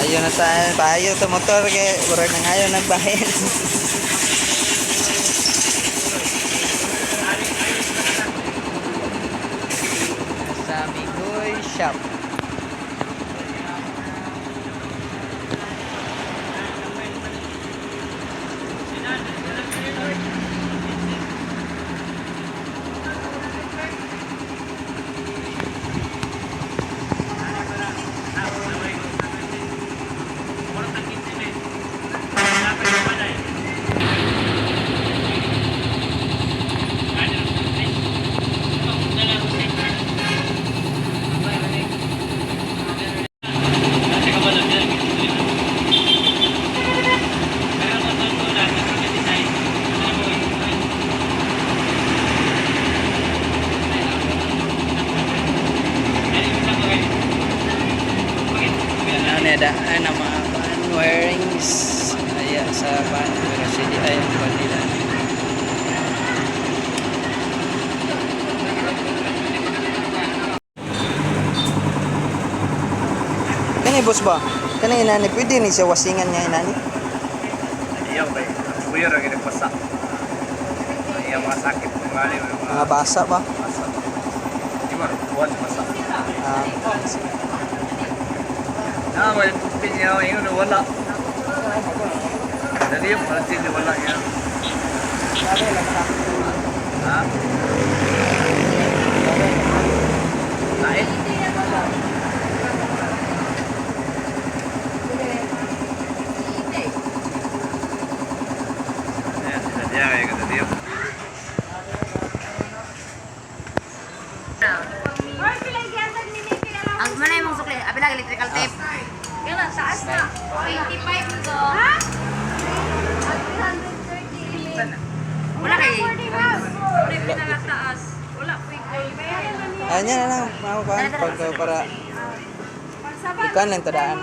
Payo na tayo, payo to motor kay murag nang ayo nagbahin. Sa Migoy Shop. Ano na daan ang mga van wirings ay sa van pero sige ay ang van nila. Kani boss ba? Kani inani pwede ni siya wasingan nga inani? Iya ba? Kuya ra gid pasa. Iya mga sakit mga ali mga Mga basa ba? pasa. Di ba? Buwan pasa. Ah, Na wala pinya ingon wala. Dali yung wala sila wala ya. Ha? Lain? Ya, dia kayak gitu dia. Ang mana yung sukli? Apila electrical tape. Kailan? Taas na. 25 to. Ha? 330. Wala kay. Wala yung pinakataas. Wala po yung gold. Anya na lang mga kuan pag para ikan lang tadaan.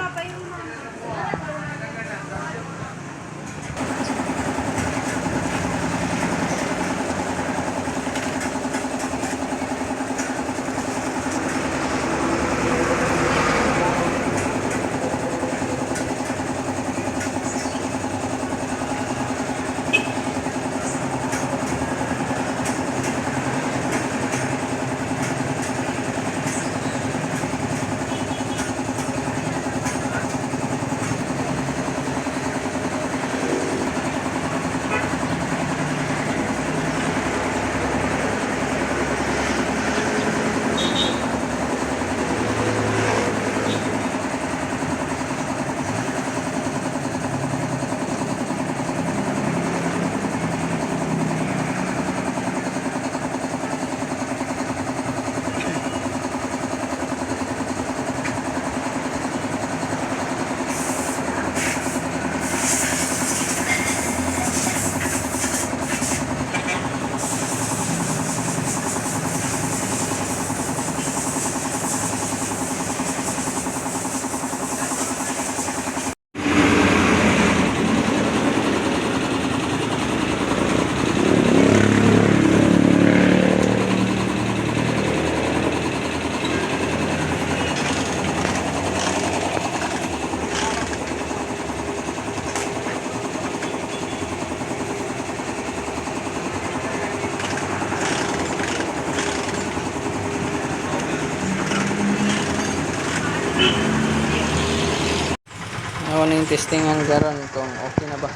Ako na yung testingan karon kung okay na ba.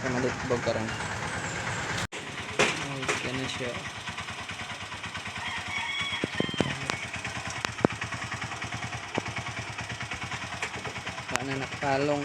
Kamalit bog karon. Okay na siya. Wala na nakalong.